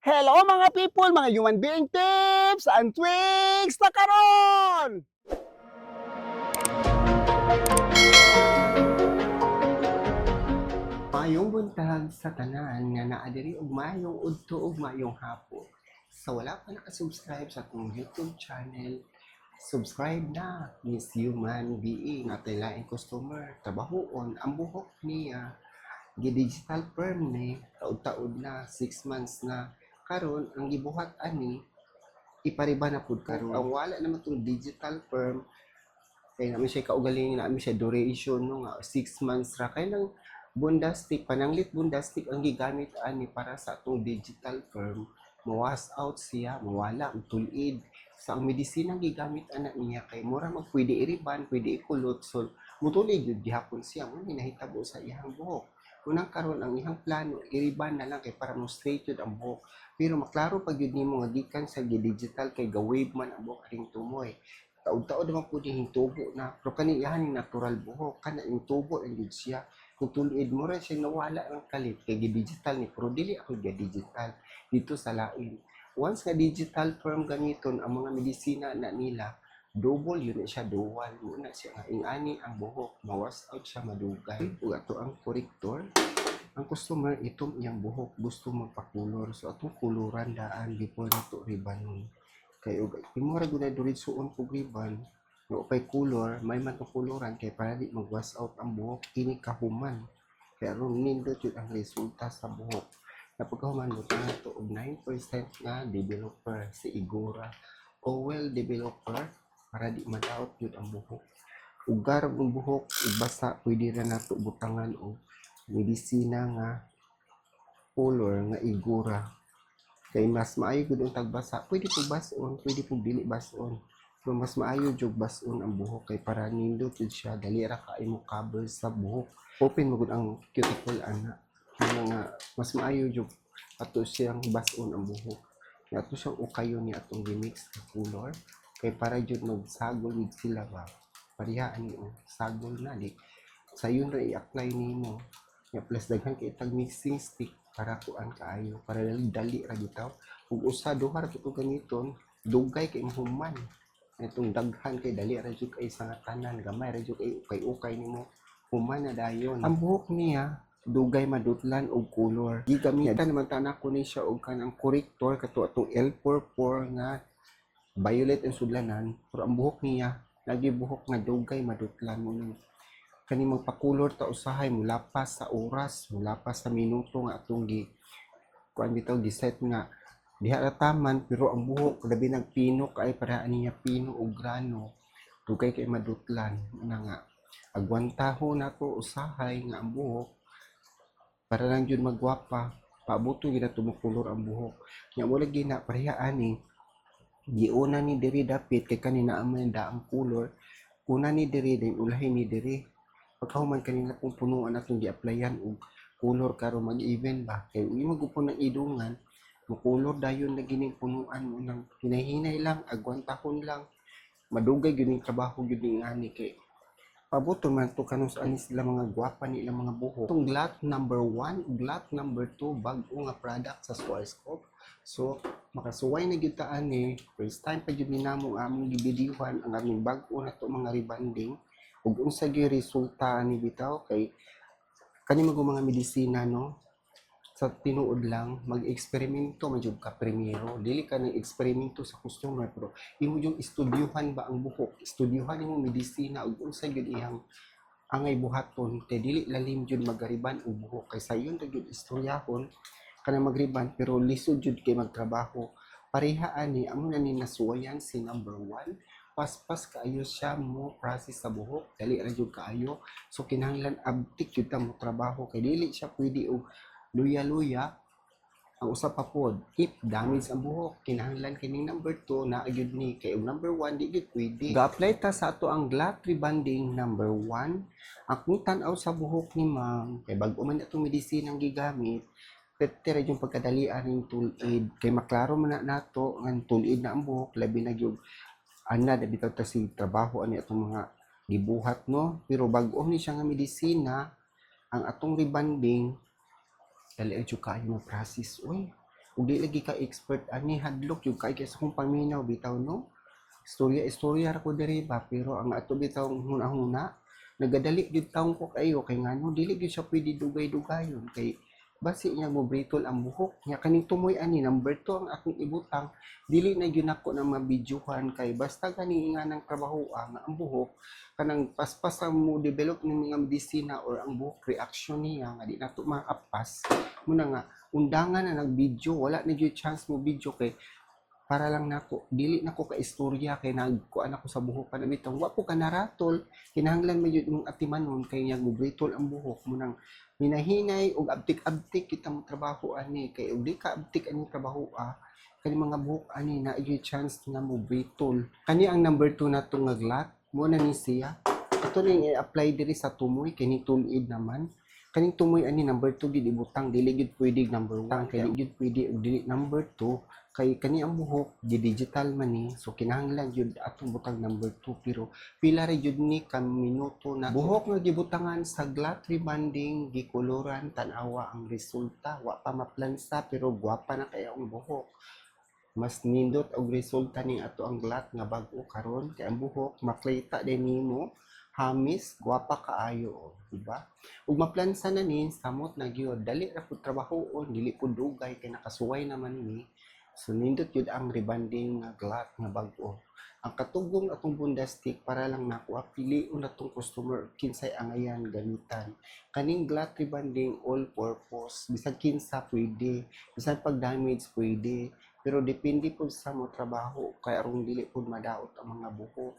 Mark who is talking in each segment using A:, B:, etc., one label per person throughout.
A: Hello, mga people, mga human being tips and twigs na karon! Mayong buntag sa tanan nga naa diri ug mayong udto ug mayong hapon. Sa wala pa nakasubscribe sa akong YouTube channel, subscribe na, Miss Human Being. Atay laing customer, trabahoon ang buhok niya, gi-digital perm ni, taod-taod na, 6 months na. Karon ang gibuhat ani, ipariba na pud karon. Ang wala naman tong digital perm, kay naman siya kaugaling, naman siya duration no nga 6 months ra kay lang bondastic, pananglit bondastic ang gigamit ani para sa atong digital perm, mawas out siya, mawala ang tulid sa ang medisina gigamit ana niya kay mura mag pwede iriban, pwede ikulot, so mutulid jud gihapon siya. Mo ni nahitabo sa iyang buhok. Unang karon ang iyang plano, iriban na lang kay para mo straight jud ang buhok, pero maklaro pag yun nimo nga gikan sa digital kay ga-wave man ang buhok aring tumoy. Taod-taod naman po din tubo na, pero kani iyahan yung natural buhok, kana yung tubo ang jud siya. Kung tulid mo rin siya nawala ang kalit kay gi-digital ni, pero dili ako gi-digital dito sa lain. Once nga digital perm gamiton ang mga medisina na nila, double yun na siya, dual mo na siya nga ingani ang buhok, mawas out siya madugay. Ug ato ang corrector, ang customer itom iyang buhok, gusto magpakulor, so atong kuluran daan before nato ribanon kay ug imo ra gud na diretsoon kog riban no pay color may man tong kuluran kay para di mag-wash out ang buhok kini kahuman, kay aron nindot yun ang resulta sa buhok. Na pagkahuman mo nato og 9% nga developer, si Igora Oil Developer, para di madaot yun ang buhok. Ugar ang buhok ug basa, pwede ra nato butangan og medisina nga color nga Igora kay mas maayo gud ang tagbasa. Pwede pug bas-on, pwede pug dili bas-on, pero mas maayo jud bas-on ang buhok kay para nindot jud siya, dali ra kaayo mo cover sa buhok, open mo gud ang cuticle ana. Nga nga mas maayo jud ato siyang bas-on ang buhok. Nga ato siyang ukayon ni atong gimix nga color kay para jud magsagol gid sila ba. Pareha ani oh, sagol na di sayon ra i-apply nimo. Nya plus daghan kay tag mixing stick para kuan kaayo, para dali dali ra bitaw. Ug usa duha ra kito gamiton, dugay kay mahuman. Itong daghan kay dali ra jud kay sa tanan, gamay ra jud kay ukay-ukay nimo, human na dayon. Ang buhok niya dugay madutlan og color. Gigamitan naman ta nako ni siya og kanang corrector kato atong L44 nga violet ang sudlanan, pero ang buhok niya lagi buhok nga dugay madutlan mo nang kani magpakulor ta usahay mulapas sa oras, mulapas sa minuto nga atong gi kuan bitaw giset nga diha ra taman, pero ang buhok labi nagpino kay para niya pino og grano, dugay kay madutlan na nga agwantaho nato usahay nga ang buhok para lang jud magwapa, paabuto gyud na tumukulor ang buhok nya. Mo lagi na pareha ani, giuna ni diri dapit kay kanina man daang color, una ni diri din ulahin ni diri. Pagkahuman kanina pong punuan atong gi-applyan og color karon mag-even ba kay imo gupon ng idungan mokulor dayon na gining punuan mo nang hinahinay lang, agwantahon lang, madugay gyud ning trabaho gyud ning ani kay pabuto man to kanus ani sila mga gwapa ni ilang mga buhok. Itong Glat number 1 ug Glat number 2, bag-o nga product sa Schwarzkopf. So makasuway na gyud ta ani. First time pa gyud ni namo ang among gibidyuhan ang aming bag-o na to mga rebanding ug unsa gyud resulta ani bitaw kay kani mag mga medisina no. Sa tinuod lang, mag-eksperimento man jud ka primero. Dili ka nang eksperimento sa customer, pero imo yung estudyuhan ba ang buhok, estudyuhan imo medisina ug unsa gyud iyang angay buhaton kay dili lalim jud magariban og buhok kay sayon ra gyud istoryahon kanang magriban, pero lisod jud kay magtrabaho. Pareha ani, amo na ni nasuwayan si number 1. Paspas kaayo siya mo process sa buhok, dali ra jud kaayo, so kinahanglan abtik jud ta mo trabaho kay dili siya pwede og luya-luya. Ang usa pa pod, if damage ang buhok, kinahanglan kining number 2 na gyud ni kay og number 1 di gyud pwede. Ga-apply ta sa ato ang Glat rebanding number 1. Akong tan-aw sa buhok ni ma'am kay bag-o man atong medisina ang gigamit, pwerte ra yung pagkadalian ning tulid kay maklaro man na nato nga tulid na ang buhok, labi na gyud ana da bitaw ta si trabaho ani atong mga gibuhat no. Pero bag-o ni siya nga medisina ang atong rebanding, dali ra jud kaayo mo process oy. Ug di lagi ka expert ani, hadlok jud kay sa akong paminaw bitaw, no. Istorya istorya ra ko diri ba, pero ang ato bitaw huna-huna nagadali jud taon ko kayo kay ngano dili gyud siya pwede dugay-dugayon kay basi niya mo brittle ang buhok niya. Kaning tumoy ani, number 2 ang akong ibutang. Dili na gyud nako na mabidyuhan kay basta gani nga ng trabaho nga ang buhok kanang paspas ang mo develop ng mga medisina or ang buhok reaction niya nga di nato maapas muna nga undangan na nag-video. Wala na gyud chance mo video kay para lang nako dili nako ka istorya kay nagkuan ako sa buhok pa na bitong wa ko kanaratol. Kinahanglan man jud imong atimanon kay nya brittle ang buhok mo nang minahinay og abtik-abtik kita mo trabaho ani kay og di ka abtik ani trabaho kani mga buhok ani na gyud chance nga mo brittle. Kani ang number 2 nato nga glat mo na ni siya. Ato ning i-apply diri sa tumoy kini tulid naman. Kaning tumoy ani, number 2 gid ibutang, dili gid pwede number 1 kay di gid pwede og dili number 2 kay kani ang buhok di digital man ni, so kinahanglan jud atong butang number 2. Pero pila ra jud ni ka minuto na buhok nga gibutangan sa Glat rebanding, gikuluran. Tan-awa ang resulta, wa pa maplansa pero gwapa na kay ang buhok. Mas nindot og resulta ning ato ang Glat nga bag-o karon kay ang buhok maklita din nimo, hamis, gwapa kaayo, oh, di ba? Ug maplansa na ni, samot na gyud, dali ra pud trabahoon, dili pud dugay kay nakasuway naman ni. So nindot gyud ang rebanding nga Glat nga bag-o. Ang katugong atong bondastic, para lang nako, pilion natong customer kinsay angayan gamitan. Kaning Glat rebanding, all purpose, bisan kinsa pwede, bisan pag damage pwede, pero depende pud sa mo trabaho kay aron dili pud madaot ang mga buhok.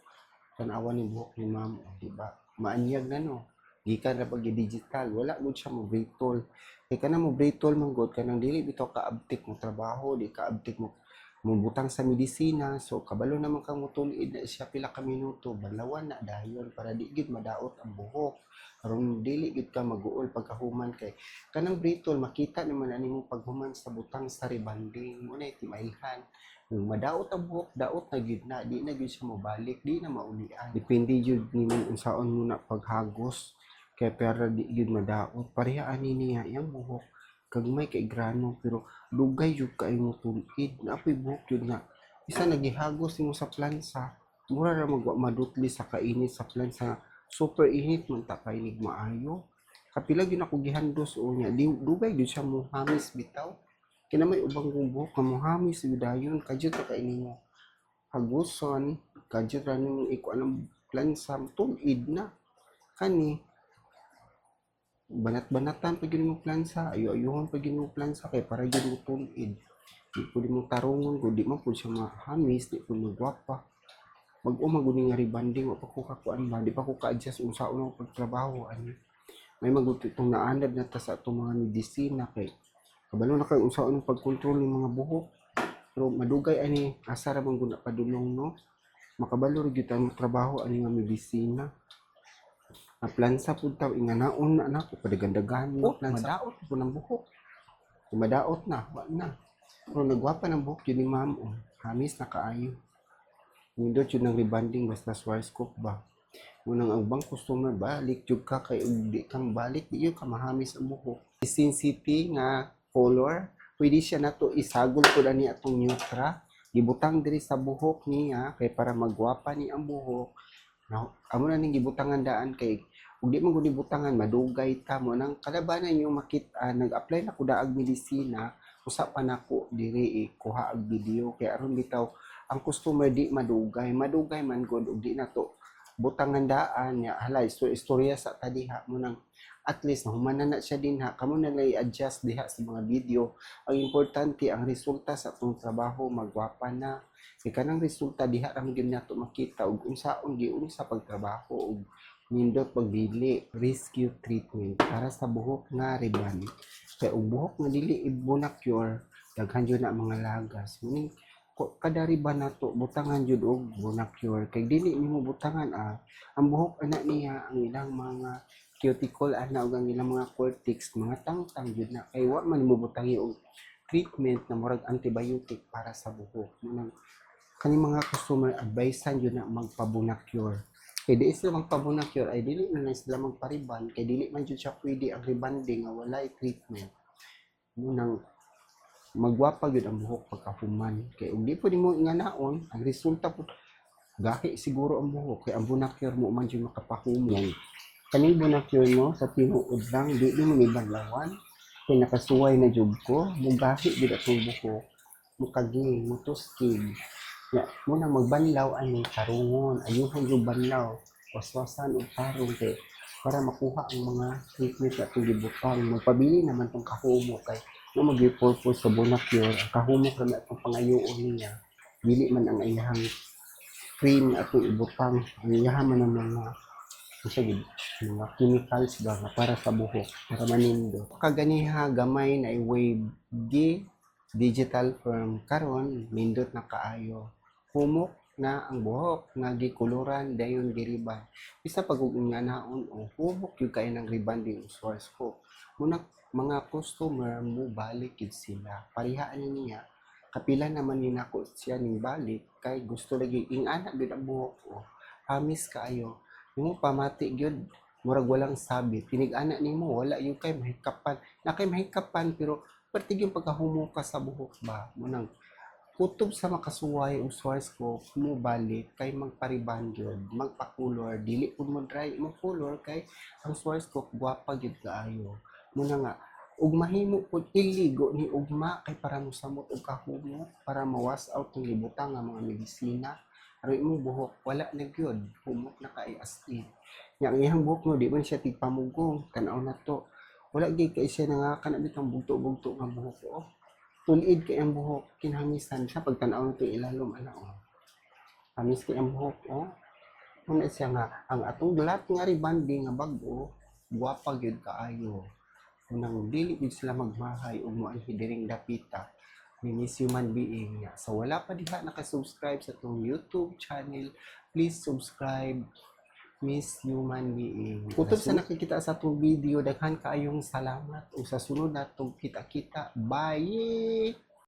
A: Tan-awa ni buhok ni ma'am, oh, di ba? Maanyag na, no. Gikan ra pag digital, wala gud siya mo brittle. Kay kana mo brittle man gud kanang dili bitaw ka abtik mo trabaho, di ka abtik mo mubutang sa medisina, so kabalo naman kang mutulid na siya pila ka minuto, banlawan na dayon para di gid madaot ang buhok. Aron dili gid ka maguol pagkahuman kay kanang brittle makita naman ani mo paghuman sa butang sa rebanding mo na timailhan. Kung madaot ang buhok, daot na gyud na, di na gyud siya mobalik, di na maulian. Depende gyud nimo unsaon mo na paghagos kay para di gyud madaot. Pareha ani niya iyang buhok, kagmay kay grano pero dugay jud kaayo mo tulid. Naa poy buhok jud nga isa nagihagos nimo sa plansa, mura ra magwa madutli sa kainit sa plansa. Super init man ta kainig maayo. Kapila gyud ako gihandos o nya di dugay gyud siya mo hamis bitaw. Kina may ubang kong buhok nga mohamis gyud dayon, kadyot ra kay nimo haguson, kadyot ra nimo ikuan ang plansa, tulid na. Kani banat-banatan pa gyud mo plansa, ayo-ayohon pa gyud mo plansa kay para gyud mo tulid. Di pud mo tarungon kung di man pud siya mahamis, di pud magwapa. Bag-o man gud ni nga rebanding, wa pa ko kakuan ba, di pa ko ka-adjust unsaon ako pagtrabaho ani. May maguto itong naanad na ta sa atong mga medisina kay kabalo na kay unsaon ang pagkontrol ng mga buhok. Pero madugay ani, asa ra man gud na padulong, no. Makabalo ra gyud ta trabaho ani nga medisina. Maplansa pud taw inganaon na nako padagandagan mo plansa. Madaot pud ang buhok. Kung madaot na, wa na. Pero nagwapa ng buhok yun ni ma'am, oh. Hamis na kaayo. Nindot yun ng rebanding basta Schwarzkopf ba. Munang ang bang customer balik jud ka kay ug di kang balik di yun ka mahamis ang buhok. Sin City nga color, pwede siya nato isagol pud ani atong Neutra. Gibutang diri sa buhok niya kay para magwapa ni ang buhok. Now, amo na ning gibutangan daan kay ug di man gud butangan madugay ta mo nang kalabanan yung makita. Nag-apply na ko daag medisina, usa pa nako diri ikuha og video kay aron bitaw ang customer di madugay. Madugay man gud ug di nato butangan daan nya hala istorya sa ta diha mo nang at least nahuman na siya dinha, kamo na lang i-adjust diha sa mga video. Ang importante, ang resulta sa atong trabaho magwapa na kay kanang resulta diha ra man gyud nato makita ug unsaon giunsa pagtrabaho ug nindot pagdili. Rescue treatment para sa buhok nga riban kay og buhok nga dili i-Bonacure, daghan jud na mga lagas. Meaning kada riban nato butangan jud og Bonacure kay dili nimo butangan ang buhok ana niya, ang ilang mga cuticle ana ug ang ilang mga cortex mga tangtang jud na kay wa man mo butangi og treatment na murag antibiotic para sa buhok. Munang kani mga customer advisean jud na magpa-Bonacure kay di sila magpa-Bonacure ay dili na lang sila magpariban kay dili man jud siya pwede ang rebanding nga walay treatment. Munang Magwapa gyud ang buhok pagkahuman. Kay ug di po nimo inganaon, ang resulta po gahi siguro ang buhok kay ang Bonacure mo man jud makapahumong. Kaning Bonacure, no, sa tinuod lang, di mo ni banlawan. Kay nakasuway na jud ko, mugahi gyud atong buhok. Mukagi, mutuskig. Ya, muna magbanlaw ani karungon, ayuhon jud banlaw. Waswasan og tarong kay para makuha ang mga treatment na atong gibutang. Magpabili naman tong kahumok kay no mag purpose sa Bonacure, ang kahumok ra atong pangayoon niya. Dili man ang iyang cream nga atong ibutang, ang iyaha man ang mga unsa gid, mga chemicals ba nga para sa buhok para manindo. Kaganiha gamay na i-wave gi digital firm karon, nindot na kaayo. Humok na ang buhok nga gikuluran dayon giriban. Bisa pag nga naon o humok gyud kaayo ng rebanding Schwarzkopf. Muna mga customer mo balik gyud sila. Pareha ani niya, kapila naman ni nako siya ning balik kay gusto lagi ingana gyud ang buhok o hamis kaayo. Nimo pamati gyud, murag walang sabit. Tinig-ana nimo wala gyud kay mahikapan. Na kay mahikapan pero pertig yung pagkahumok ka sa buhok ba. Munang kutob sa makasuway og Schwarzkopf mo balik kay magpa-reband gyud, magpa-color, dili pud mo dry imong color kay ang Schwarzkopf gwapa gyud kaayo. Muna nga ug mahimo pud iligo ni ugma kay para mosamot og kahumok, para ma-wash out ang gibutang nga mga medisina. Aron imong buhok wala na gyud, humok na kay as in. Nya ang iyang buhok, no, di man siya tigpamugong, tan-aw na to. Wala gyud kay siya nga kana bitang bugto-bugto nga buhok oh. Tulid kay ang buhok, kinahamisan siya pag tan-aw nato ilalom ana oh. Hamis kay ang buhok oh. Muna siya nga ang atong glat nga rebanding nga bag-o, gwapa gyud kaayo. Unang dili gyud sila magmahay ug moanhi diring dapita ni Miss Human Being niya. So wala pa diha naka-subscribe sa atong YouTube channel, please subscribe Miss Human Being. Kutob sa nakikita sa atong video, daghan kaayong salamat ug sa sunod natong kita-kita. Bye!